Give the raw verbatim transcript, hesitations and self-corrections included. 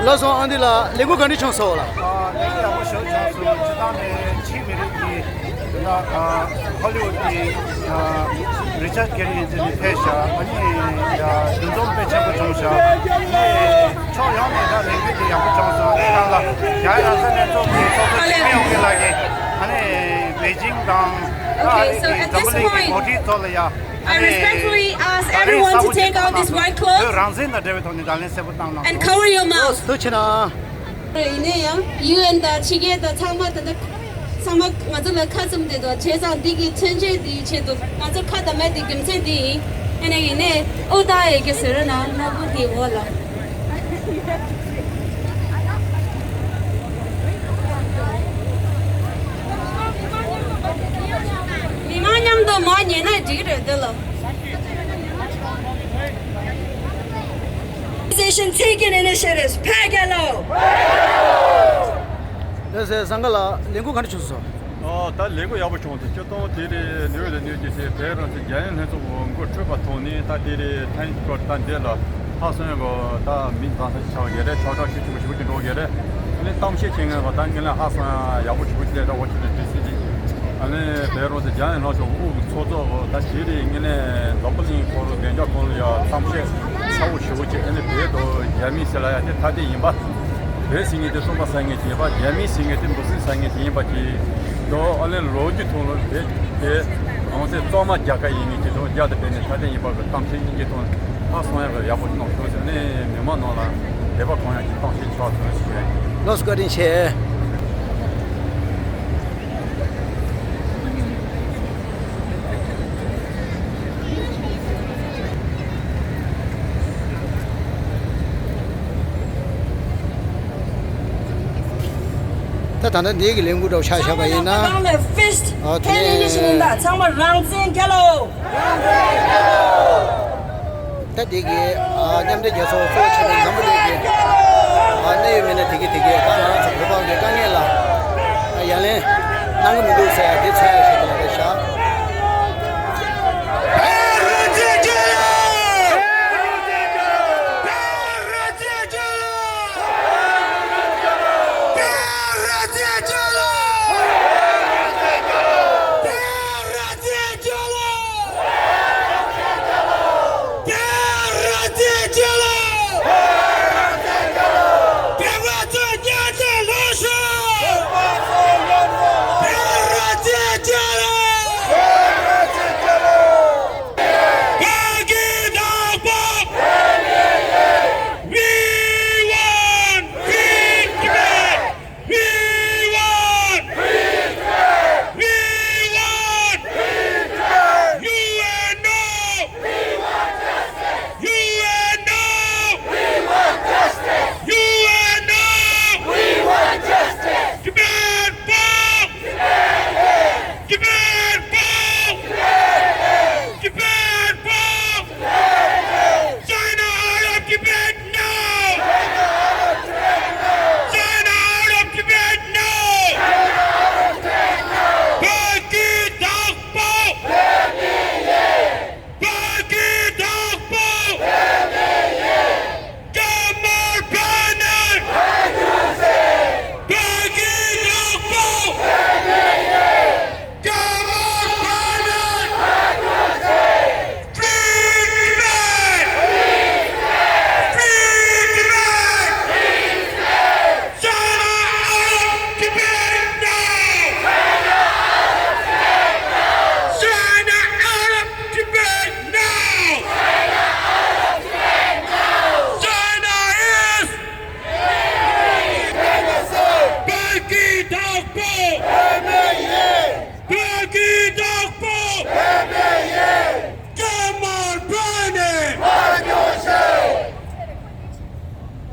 ལགས་སོ། ཨ་འདི་ལ་ལས་འགུལ་ག་འདྲ་བྱུང་སོང་ལགས། ཨ་ལས་འགུལ་ཡག་པོ་ཞེ་པོ་བྱུང་སོང་། སྤྱིར་བཏང་ནས་ཕྱིའི་མི་རིགས་ཀྱི་ད་ཨ་ཧོ་ལི་ཝུད་ཀྱི་ཨ་རི་ཅར་གྷེ་རི་ཡིན་ཟེར་ནས་ཕེབས་ཤག་ཨ་ནི་ཡ་འདུ་འཛོམས་དཔེ་ཆེན་པོ་བྱུང་ཤག་ཨ་ནི་ཕྱོགས་ཡོངས་ནས་ད་ལས་འགུལ་དེ་ཡག་པོ་བྱུང་སོང་། ཨ་ནི་ནང་ལ་རྒྱ་ཡ་རང་བཙན་ལྷན་ཚོགས་ཀྱི་ཚོགས་གཙོ་འཇིགས་མེད་དབང་འདུས་ལགས་ཀྱིས་ཨ་ནི་པེ་ཅིང་དང་ཨ་རི་གི་འཛམ་བུ་གླིང་གི་འགོ་ཁྲིད་ཚོ་ལ་ཡ། I respectfully ask everyone to take out this white cloth བོད་རང་བཙན་དང་འབྲེལ་བའི་ཐོག་ནས་བརྡ་ལན་གསལ་པོ་བཏང་གནང་and cover your mouth. ཐུགས་རྗེ་གནང་། ཡིན་ན་ཡང་ཡུ་ཨེན་དང་ཕྱི་རྒྱལ་དང་ཚང་མ་ད་ལྟ་ཚང་མ་ང་ཚོ་ལ་ཁ་བཙུམ་བསྡད་འདུག་བྱས་ཙང་འདི་གི་མཚོན་བྱེད་འདིའི་ཆེད་དུ་ང་ཚོ་ཁ་བརྡ་མེད་དེ་རྒྱུ་མཚན་འདི་ཡིན། ཨ་ནི་ཡིན་ནའི་ཨོ་ད་ཨེ་གེ་ཟེར་ན་ནོར་བུ་དེའི་འོག་ལ། མི་མང་མཉམ་དུ་མར་ཉལ་ན་འགྲིག་རེད་འདི་ལ། Position taken initiatives ཕར་རྒྱལ་ལོ། ལགས་སེ་བཟང་ག་ལགས། ལས་འགུལ་ག་འདྲ་བྱུང་སོང་། ཨོ་ད་ལས་འགུལ་ཡག་པོ་བྱུང་སོང་། སྤྱིར་བཏང་དེ་རེད། ནུས་ལ་ནུས་ཀྱི་ཞེས་བོད་རང་བཙན་རྒྱལ་ཡོངས་ལྷན་ཚོགས་ཀྱི་འགོ་ཁྲིད་པ་ཐོག་ནས་ད་དེ་རེད། ཐེངས་སྐོར་ད་འདི་ལ་ཧ་སང་གོ་ད་མི་འདང་ས་ཆགས་ཀྱི་རེད། ཆགས་ཆགས་ཤིག་ཆུ་བོ་ཞིག་གི་འགྲོ་གི་རེད། ཨ་ནི་གཏམ་བཤད་བྱེད་མཁན་གོ་ད་ངས་ལ་ཧ་སང་ཡག་པོ་ཞིག་བྱས་ད་འོ་ཆུ་ལ་དུས་སྲིད་ཅིག་ཨ་ནི་བོད་རང་བཙན་རྒྱལ་ཡོངས་ལྷན་ཚོགས་ཀྱི་དབུ་གི་ཚོགས་གཙོ་གོ་ད་དེ་རེད། ངས་ལ་འཛམ་བུ་གླིང་ཁོ་རང་བདེ་འཇགས་ཁོ་རང་ལ་ཡ་གཏམ་བཤད་ཚ་བོ་ཞིག་བྱས། ཨ་ནི་བོད་དང་རྒྱ་མི་ཟེར་ལ་ཡ་དེ་ཐ་དད་ཡིན་པ། བོད་ཟེར་མཁན་དེ་བཙོན་པ་ཟ་མཁན་ཅིག་ཡིན་པ། རྒྱ་མི་ཟེར་མཁན་དེ་འབུ་སྲིན་ཟ་མཁན་ཅིག་ཡིན་པ་ཅིག་དོ། ཨ་ལས་ལོ་རྒྱུས་ཐོག་ལ་བོད་དེ་རང་བཙན་གཙང་མ་རྒྱལ་ཁབ་ཡིན་མཁན་ཅིག་དོ། རྒྱ་དང་བོད་ནས་ཐ་དད་ཡིན་པ་གི་གཏམ་བཤད་སྙིང་རྗེ་ཐོག་ཧ་སང་ཡག་གི་ཡག་པོ་གནང་སོང་ཟེར་ནས་མི་མང་ནང་ལ་དད་པ་གང་ཡག་གི་གཏམ་བཤད་ཆགས་སོང་ཞེས། ལགས་སོ། བཀའ་དྲིན་ཆེ། ད་ད་ལྟ་འདི་གི་ལས་འགུལ་འདྲ་བོ་ཆ་བཞག་པ་ཡིན་ན། ཚང་མ་ཡང་ཨ་དེ་ཚང་མ་རང་བཙན་རྒྱལ་ལོ། ད་འདི་གི་ཨ་མཉམ་འབྲེལ་རྒྱལ་ཚོགས་གཙོ་བོ་ཆེན་པོ་འཛམ་བུ་གླིང་གི་ཨ་གནད་ཡོད་མི་སྣ་དེ་གི་དེ་གི་ད་ང་རང་ཚོ་བོད་པ་གི་དཀའ་ངལ་ལ་ཨ་ཡ་ལན་གནང་གི་མི་འདུག་ཟེར་ཡ་དེ་ཚོ་ཡ་ཞིག་ལ་རེད་ཤག